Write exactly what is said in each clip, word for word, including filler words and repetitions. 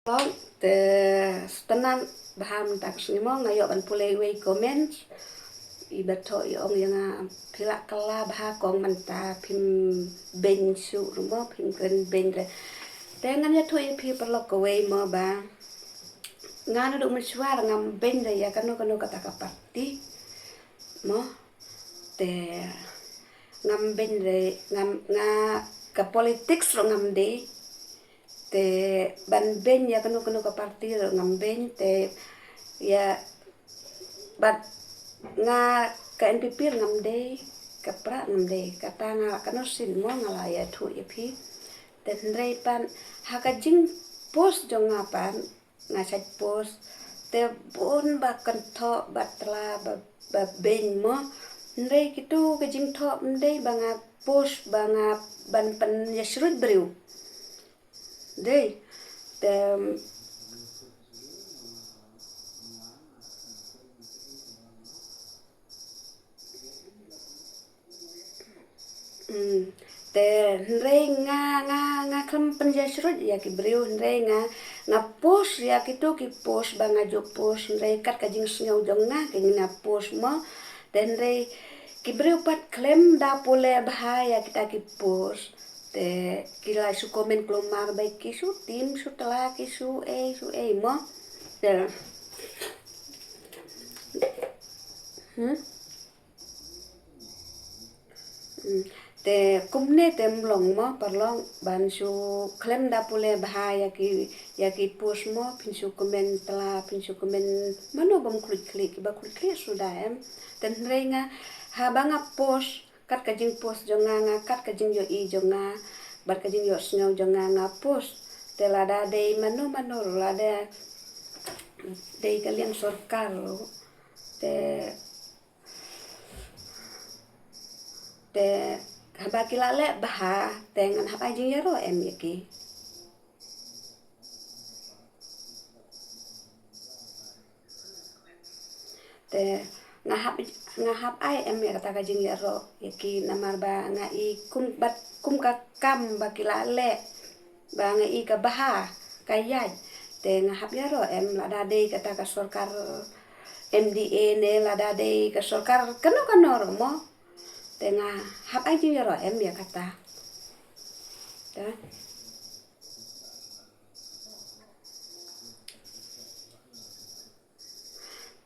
Te sngewtynnat bha mynta ka sngi mo, nga ïoh ban pule wei comment. I ba thoh i ong ïa nga, phi la kylla bha kong mynta, phim beiñ shuh ruh mo, phim kren beiñ re. Te ngan ïathuh ïa phi paralok kawei mo ba nga naduh mynshuwa ngam beiñ re ïa kano kano kata ka party mo. Te ngam beiñ re, ngam, nga ka politics ruh ngam dei. Te ban beiñ ïa kano kano ka party ruh ngam beiñ. Te ïa bad nga ka N P P ruh ngam dei, ka Prah ngam dei. Kata nga kano sien mo nga la ïathuh ïa phi. Te hynrei pat ha ka jingpost jong nga pat, nga shait post. Te bun ba kynthoh ba tla ba, ba beiñ mo. Hynrei kitu ka jingthoh ym dei ba nga post ba nga ban pynïasyrut briew. Dei. Te Hmm. Te hynrei nga, nga, nga khlem pynïasyrut ïa ki briew, hynrei nga, nga post ïa kitu ki post ba nga ju post, hynrei kat ka jingsngew jong nga ka nga post mo. Te hynrei ki briew pat khlem da pule bha ïa kita ki post. Te ki la shu comment kulmar ba ki shu tim, shu tla, ki shu ei, shu ei mo. Te, hmm? Hmm. Te kumne te ym long mo paralok ban shu khlem da pule bha ïa ki, ïa ki post mo, phin shu comment tla, phin shu comment mano bym khluit khlieh, kiba khluit khlieh suda em. Te hynrei nga haba nga post kat ka jingpost jong nga, nga kat ka jingïohi jong nga bad ka jingïohsngew jong nga, nga post. Te lada dei mano mano ruh, lada dei ka liang sorkar ruh, te Te haba ki la leh bha, te ngan hap ai jingïaroh em ïa ki? Te nga hap, nga hap ai em ïa kata ka jingïaroh ïa ki, namar ba nga i kum, bad kum ka kam ba ki la leh ba nga i ka bha, ka ïaid. Te nga hap ïaroh em, lada dei kata ka sorkar M D A ne lada dei ka sorkar kano kano ruh mo. Te nga hap ai jingïaroh em ïa kata. Te.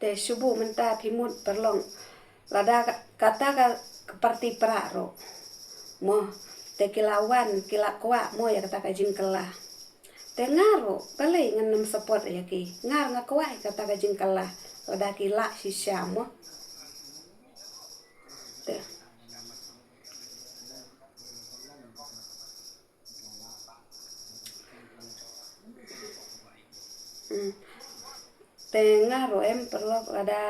Te shu buh mynta phi mut paralok. Lada ka-, kata ka, ka party Prah ruh mo. Te ki la wan, ki la kwah mo ïa kata ka jingkylla. Te nga ruh balei ngan ym support ïa ki? Nga ruh nga kwah ïa kata ka jingkylla. Lada ki lah shisha mo. Te. Hmm. Te nga ruh em paralok, lada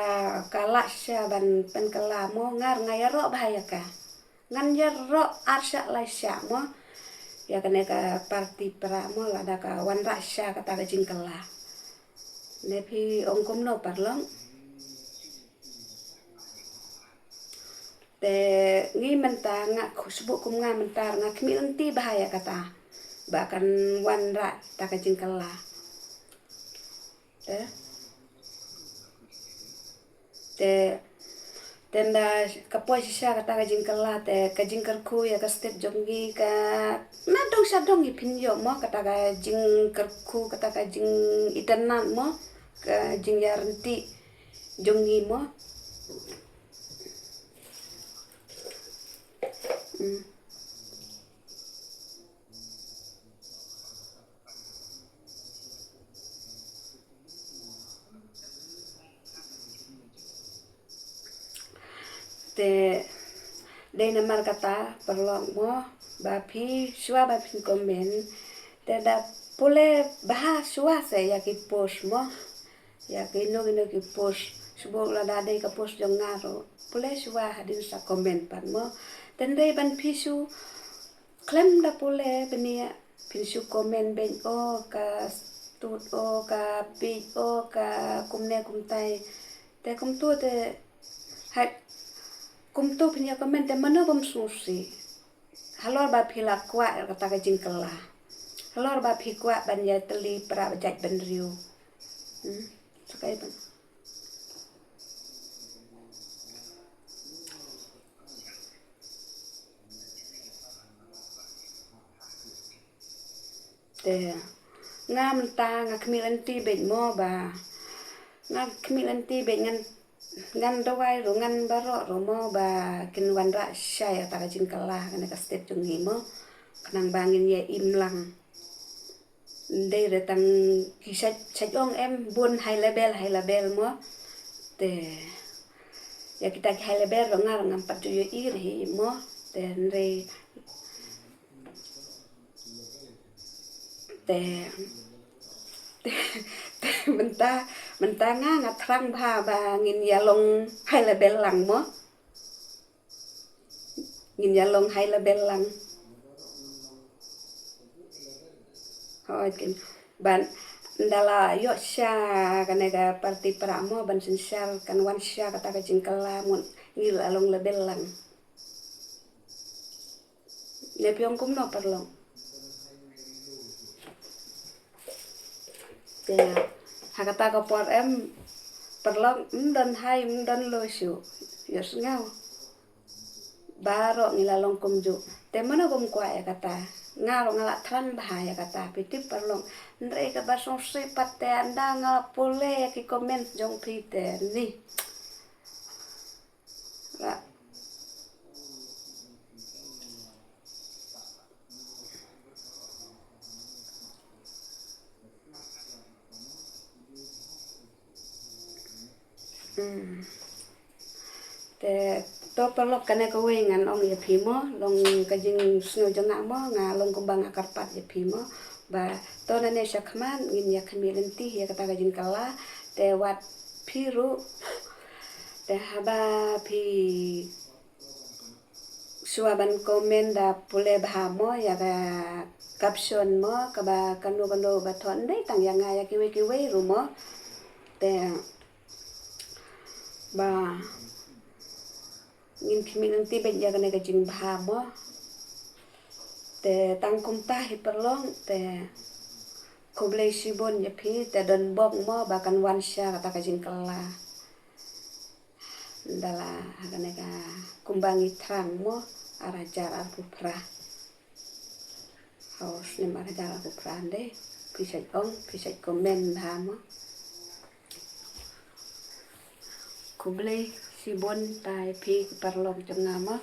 ka lah shisha ban pynkylla mo, nga ruh nga ïaroh bha ïa ka. Ngan ïaroh ar shah lai shah mo ïa kane ka party Prah mo, lada ka wanrah shisha kata ka jingkylla. Ne phi ong kumno paralok? Te ngi mynta nga khu-, shu buh kum nga mynta nga khmih lynti bha ïa kata ba kan wanrah kata ka jingkylla. Te, te, te ynda ka poi shisha kata ka jingkylla, te ka jingkyrkhu ïa ka state jong ngi ka na dong sha dong ngi pynïoh mo, kata ka jingkyrkhu, kata ka jingitynnad mo, ka jingïaryntih jong ngi mo. Hmm. Te dei namar kata paralok mo, ba phi shuwa ba phin comment, te da pule bha shuwa se ïa ki post mo. Ïa kino kino ki post, shu buh lada dei ka post jong nga ruh, pule shuwa hadien sa comment pat mo. Te ynda ban phi shu khlem da pule bniah, phin shu comment beiñ, o ka stud, o ka peit, o ka kumne kumtai. Te kumtu te, hai, kumtu phin ïa comment te mano bym sngewsih. Halor ba phi la kwah kata ka jingkylla. Halor ba phi kwah ban ïa tylli para ba jait bynriew. Hmm. Sakai ban. Te nga mynta nga khmih lynti beit mo ba nga khmih lynti beit ngan ngan duwai ruh ngan baroh ruh mo ba kin wanrah shai ïa kata ka jingkylla kane ka state jong ngi mo. Khnang ba ngin ïa im lang. Ndei re tang ki shait shait ong em bun high level high level mo. Te ïa kita ki high level ruh nga ruh ngam pat ju ïohi re hi mo. Te ndei Te, te, te mynta, mynta nga nga thrang bha ba ngin ïa long high level lang mo. Ngin ïa long high level lang. Hooid kin. Ban, nda la ïoh sha kane ka party pra mo ban synshar kan wan sha kata ka jingkylla mut ngin ïa long level lang. Ne phi ong kumno paralok. Te ha kata ka por em paralok ym don high ym don low shuh. Ïohsngew. Baroh ngi la long kumjuh. Te mano bym kwah ïa kata. Nga ruh nga la thrang bha ïa kata. Phi tip paralok. Hynrei kaba sngewsih pat te ynda nga la pule ïa ki comment jong phi te ni. Ra. Hmm. Te to paralok kane kawei ngan ong ïa phi mo, long ka jingsngew jong nga mo, nga long kumba nga kyrpad ïa phi mo. Ba to nane shakhmat ngin ïa khmih lynti ïa kata ka jingkylla, te wat phi ruh. Te haba phi shuwa ban comment da pule bha mo ïa ka caption mo kaba kano kano ba thon dei tang ïa nga ïa kiwei kiwei ruh mo. Te ba ngin khmih lynti beit ïa kane ka jingbha mo. Te tang kumta hi paralok te khublei shibun ïa phi te don bok mo ba kan wan sha kata ka jingkylla. Nda la ha kane ka kumba ngi thrang mo ar hajar arphew phra. Ha u snem ar hajar arphew phra nde phi shait ong phi shait comment bha mo. Khublei shibun ta ïa phi ki paralok jong nga mo.